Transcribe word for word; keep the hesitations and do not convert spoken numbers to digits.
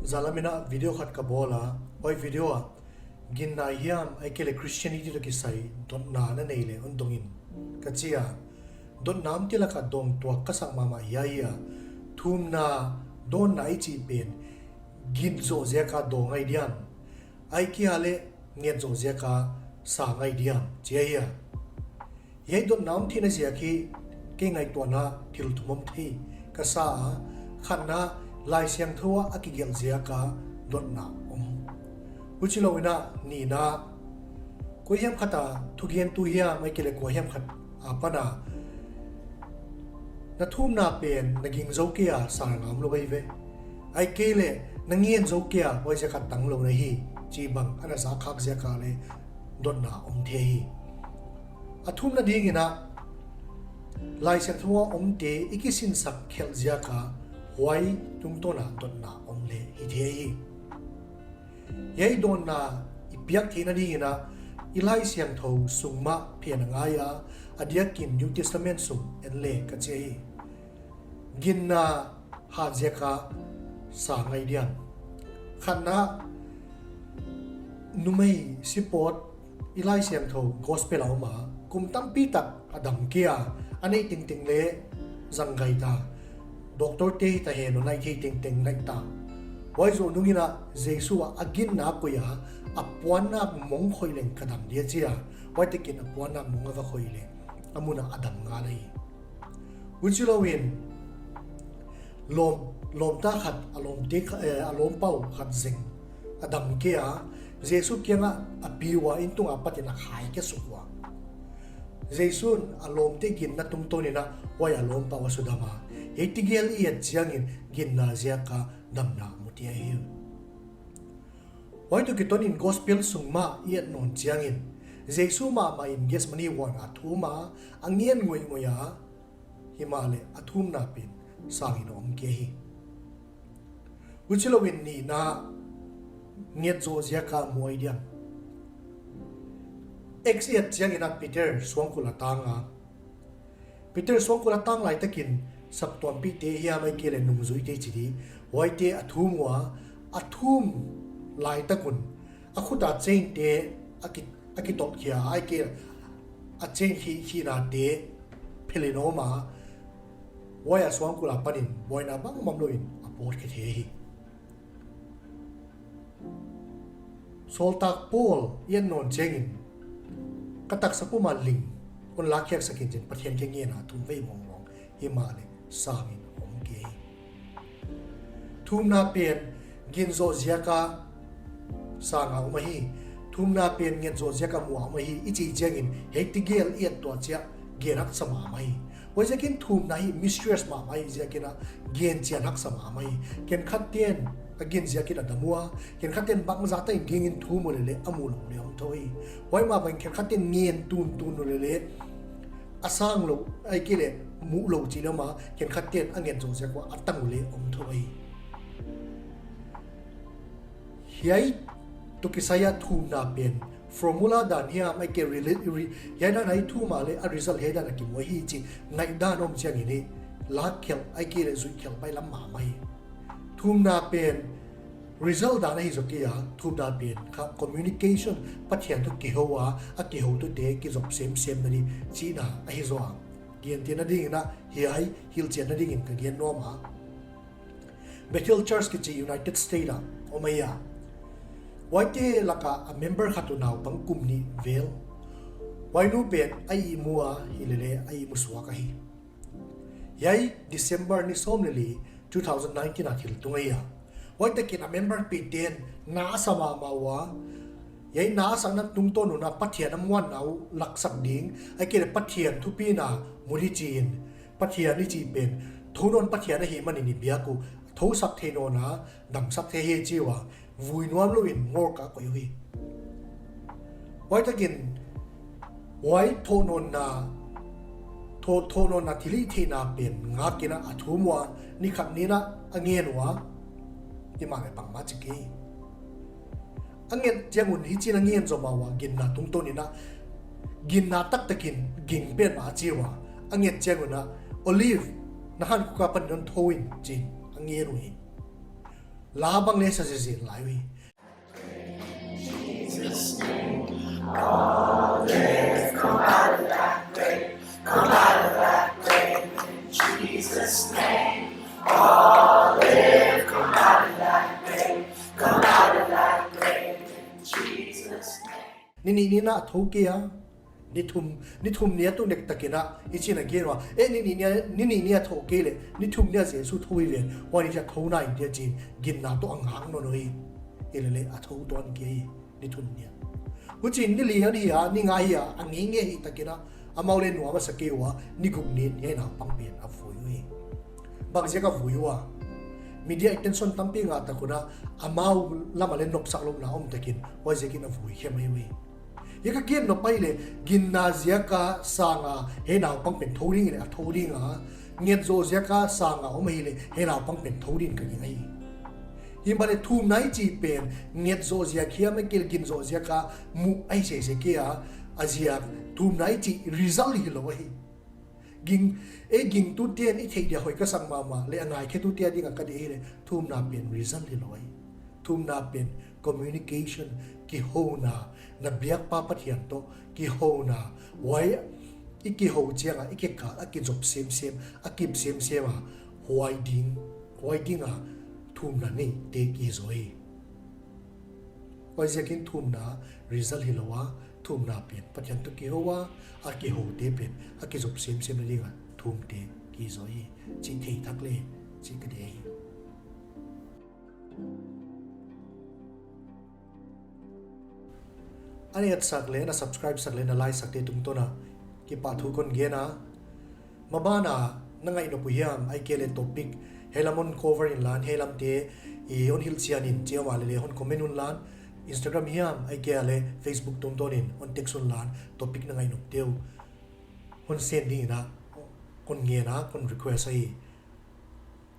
Zan lam in a video khat ka bawl a, huai video ah ginna hiam ahihkeileh Christianity toh kisai dotna na nei leh hon dong in ka chi a. Dotna omte lak ah dawng tuak ka sak mahmah hi a. Thumna dawnna i chih pen gin zoh ziak a dawng ahi diam, ahihkeileh nget zoh ziak a sang ahi diam chih ahi a. Hiai dotna om theihna ziak hi kei ngaihtuahna thil thum om thei ka sa a. Khatna, Laisiangthou a a kigelh ziak a dotna om. Huchilou in a nihna, kua hiam khat a thugentu hiam ahihkeileh kua hiam khat apan a na thumna pen na gin zou kei a sang a omlou ahi ve, ahihkeileh na ngen zou kei a huaiziak a tanglou na hi chih bang ana zak khak ziak a leh dotna om thei hi. A thumna ding in a, Laisiangthou a omte i kisinsak khelh ziak a huai tungtawn a dotna om leh hi thei hi. Hiai dawnna i piak theihna ding in a, i Laisiangthou sung mah phen a ngai a, a diak in New Testament sung en leh ka chi hi. Ginna hat ziak a sang ahi diam. Khatna, numei sipawt i Laisiangthou gospel a om a, kum tampi tak a dam kei a, a neih tengteng leh zang gai ta. Doctor te hita hen, a neih theih tengteng neih ta. Huai zoh nung in a Jesu a a ginna a koih a, a puannak mong khoih leng ka dam dia chi a. Huai takin a puannak mong a va khoih leh a mun ah a dam ngal hi. Huchilou in lawm, lawmta khat, a lawmte kha-, eh, a lawmpa uh khat zeng a dam kei a, Jesu kiang ah a pi ua, inn tung apat in a khai khe suk ua. Jesu'n a lawmte ginna tungtawn in a huai a lawmpa uh a sudam a. Hiai tegel i et chiang in ginna ziak a damna mu thei hi. Huai toh kiton in gospel sung mah i et nawn chiang in, Jesu mahmah in Gethsemane huan a thum a, a ngen ngoihngoih a, himahleh a thumna pen sang in om kei hi. Huchilou in nihna, nget zoh ziak a mu ahi diam. Acts i et chiang in a Peter suangkul a tang a. Peter suangkul a tang lai takin saptuampihte hiam ahihkeileh nungzuite chi di, huaite a thum ua, a thum lai tak un a khut a chain te a ki, a kitolh khia, ahihkeileh a chain khi, khihnate phel in om a, huai a suangkul apan in buaina bangmah omlou in a pawt khe thei hi. Sawltak Paul i et nawn chiang in, ka taksa pum a ling hon lakkhiak sak in chin Pathian kiang ngen a thum vei mawngmawng, himahleh sang in om kei hi. Thumna pen gin zoh ziak a sang a om ahi. Thumna pen nget zoh ziak a mu a om ahi i chih chiang in, hiai tegel i et tuah chiang gen haksa mahmah hi. Huaiziakin thumna hi mysterious mahmah hi ziakin a gen chian haksa mahmah hi. Khenkhat ten a gin ziakin a dam ua, khenkhat ten bangzah tak in gingin thum uleh leh a muhlou leh om thou hi. Huai mah bang khenkhat ten ngen tuntun uleh leh a sanglou, ahihkeileh muhlou chih leh om a, khenkhat ten a nget zoh ziak ua a tang uleh om thou hi. Hiai toh kisai a thumna pen formula dan hiam ahihkeileh rela-, re-, hiai dan a i thum a leh a result hiai dan a kimu hi chih ngaihdan om chiang in i lakkhelh ahihkeileh zuihkhelh baihlam mahmah hi. Thumna pen result dan ahi zaw kei a, thumna pen kha communication, Pathian toh kihou a, a kihoutute kizop semsem na di chihna ahi zaw a. Gentehna ding in a hiai hilhchianna ding in ka gen nuam a. Bethel Church kichi United States a om ahi a. Huaite lak a a member khat uh naupang kum nih vel. Huai nu pen a ihmu a, hilele a ihmu suak ahi. Hiai December ni sawm leh li, two thousand nineteen a thil tung ahi a. Huai takin a member piten na a sa mahmah ua. Hiai na a sakna tungtawn un a Pathian a muanna uh laksak ding, ahihkeileh Pathian thupina mu di chi in, Pathian i chih pen thounawn Pathian ahihman in i biak uh, thousak thei nawn a, damsak thei hi chi ua, vui nuam lou in morgue a koih uhi. Huai takin, huai thounawnna, thou-, thounawnna thilhih theihna pen ngak in a a thum ua, ni khat ni in a a ngen ua, himahleh bangmah chi kei. A nget chiang un hichi'n a ngen zaw mah ua, ginna tungtawn in a, ginna taktakin ging petmah a chi ua, a nget chiang un a, Olive, na hankhuk apan in hon thou in chi in a ngen uhi. La bang le sa zenzen lai uh hi. Ni nih ni a thou kei a, ni thum, ni thum ni a tu nek takin a, i chin a gen ua, eh, ni nih ni a, ni nih ni a thou kei leh, ni thum ni a Jesu thou hi ve, huai ni a thou nai in tia chin, ginna toh a ngak nawn hi, i leh leh a thou tuan kei hi, ni thum ni a. Huchiin ni li a ni a, ni nga hi a, a ngeingei hi takin a, amau leh nuam a sa kei ua, ni guk ni in hiai naupang pen a vui uh hi. Bang ziak a vui ua? Media attention tampi ngah tak un a, amau lam a leh nopsak louhna om takin, huai ziakin a vui khe mai uh hi. Hiai ka gen nop ahihleh, ginna ziak a sang a hiai naupang pen thou ding leh a thou ding a, nget zoh ziak a sang a om ahihleh hiai naupang pen thou ding ka gingta hi. Himahleh thumna i chih pen nget zoh ziak hiam ahihkeileh gin zoh ziak a muh ahi sese kei a, a ziak thumna i chih result hilou ahi. Ging, ei gingtute'n i theih dia hoih ka sak mahmah leh a ngaikhetute a ding a ka deih ahihleh thumna pen result hilou ahi. Thumna pen communication, kihouna, na biakpa Pathian toh kihouna, huai i kihou chiang a, i kikal a kizop semsem, a kip semsem a, huai ding, huai ding a thumna neite kizaw hi. Huai ziakin thumna result hilou a, thumna pen Pathian toh kihou a, a kihoute pen a kizop semsem na ding a thumte kizaw hi, chih thei thak leh chih ka deih hi. A na etsak leh, na subscribe sak leh, na like sakte tungtawn a kipahthu kon gen a. Maban a na ngaih nop uh hiam, ahihkeileh topic hiai lam hon cover inla, hiai lamte i hon hilhchian in, chi a om leh leh hon comment unla, Instagram hiam ahihkeileh Facebook tungtawn in hon text unla, topic na ngaih nopte uh hon send ding in a kon ngen a, kon request ahi.